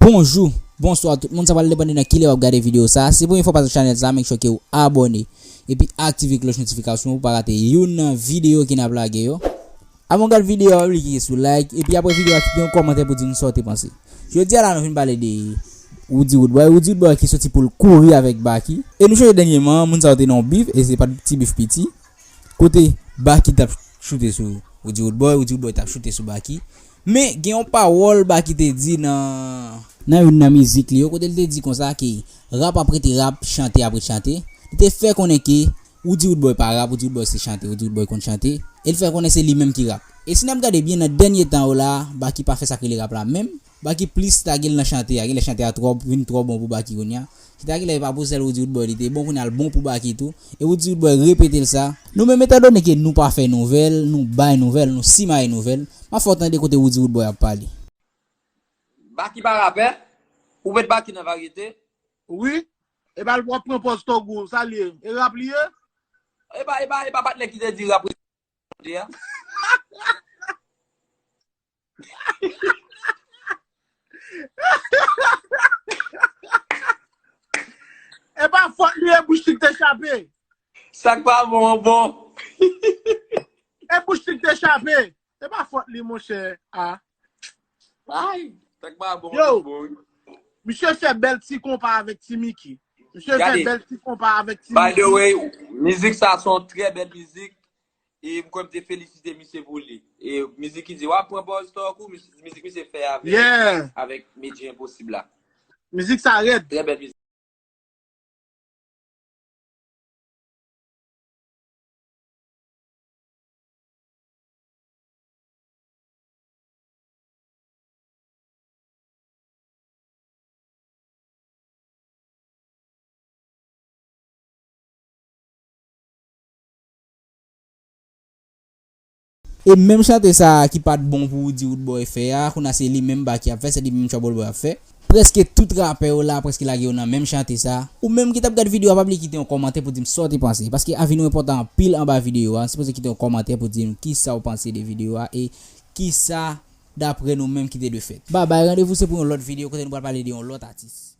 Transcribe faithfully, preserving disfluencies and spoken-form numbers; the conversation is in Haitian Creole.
Bonjou, bonswa tout moun, sa pral depann de nan kilè w ap gade videyo sa. Si se premye fwa w pase sou chanèl sa, make sure ke w abòne. Epi aktive klòch notifikasyon pou w pa rate youn nan videyo ke n ap lage yo. Avan w gade videyo a, pa bliye klike sou like, epi apre videyo a, kite yon kòmantè pou di nou sa w te panse. Jodi a la, nou vin pale de Roody Roodboy. Roody Roodboy ki soti pou l kouri avèk Baky. E nou sonje dènyèman, moun sa yo te nan yon bif, e se pa t ti bif piti. Kote Baky t ap choute sou Roody Roodboy, Roody Roodboy t ap choute sou Baky. Men gen yon pawòl Baky te di nan, nan youn nan mizik li yo, kote l te di konsa ke rap ap rete rap, chante ap ret chante. Li te fè konnen ke Roody Roodboy pa rap, Roody Roodboy se chante, Roody Roodboy konn chante. E l fè konnen se li menm ki rap. E si n ap gade byen nan dènye tan yo la, Baky pa fè sa k rele rap la menm. Baky plis ta gen l nan chante a, genlè chante a twò, vin twò bon pou Baky kounye a. Chante a genlè e pa pou sèl Roody Roodboy li te bon, kounye a l bon pou Baky tou. E Roody Roodboy repete l sa. Nou menm, etandone ke nou pa fè nouvèl, nou bay nouvèl, nou simaye nouvèl, m ap fè w tande kote Roody Roodboy ap pale. Baky pa rapè? Ou met Baky nan varyete? Wi. E pa l w ap pran pòz Tògou, sa l ye? E rap li ye? E pa, e pa, e pa patnè ki te di rap ret chante a? E pa fòt li, e bouch li k te chape. Sa k pa bon an bon. E bouch li k te chape. E pa fòt li, monchè. A. Ay, sa k pa bon an bon, wi. Yo, misye fè bèl ti konpa avèk Ti Micky. Misye fè bèl ti konpa avèk Ti Micky. By the way, mizik sa se yon trè bèl mizik. E m kwè m te felisite misye pou li. E mizik ki di, w ap pran pòz Tògou, mizik misye fè avèk, yeah, avèk Medjy Enposib la. Mizik sa rèd. Trè bèl mizik. E menm chante sa a ki pa t bon pou Roody Roodboy fè a, kounye a se li menm Baky ap fè, se li menm Trouble Boy ap fè. Prèske tout rapè yo la, prèske lage yo nan menm chante sa. Ou menm ki t ap gad videyo a, pa bliye kite yon kòmantè pou di m sa w te panse. Paske avi nou enpòtan anpil anba videyo a. Sipoze kite yon kòmantè pou di m kisa w panse de videyo a e kisa, daprè nou menm, ki te dwe fèt. Babay, randevou se pou yon lòt videyo kote nou pral pale de yon lòt atis.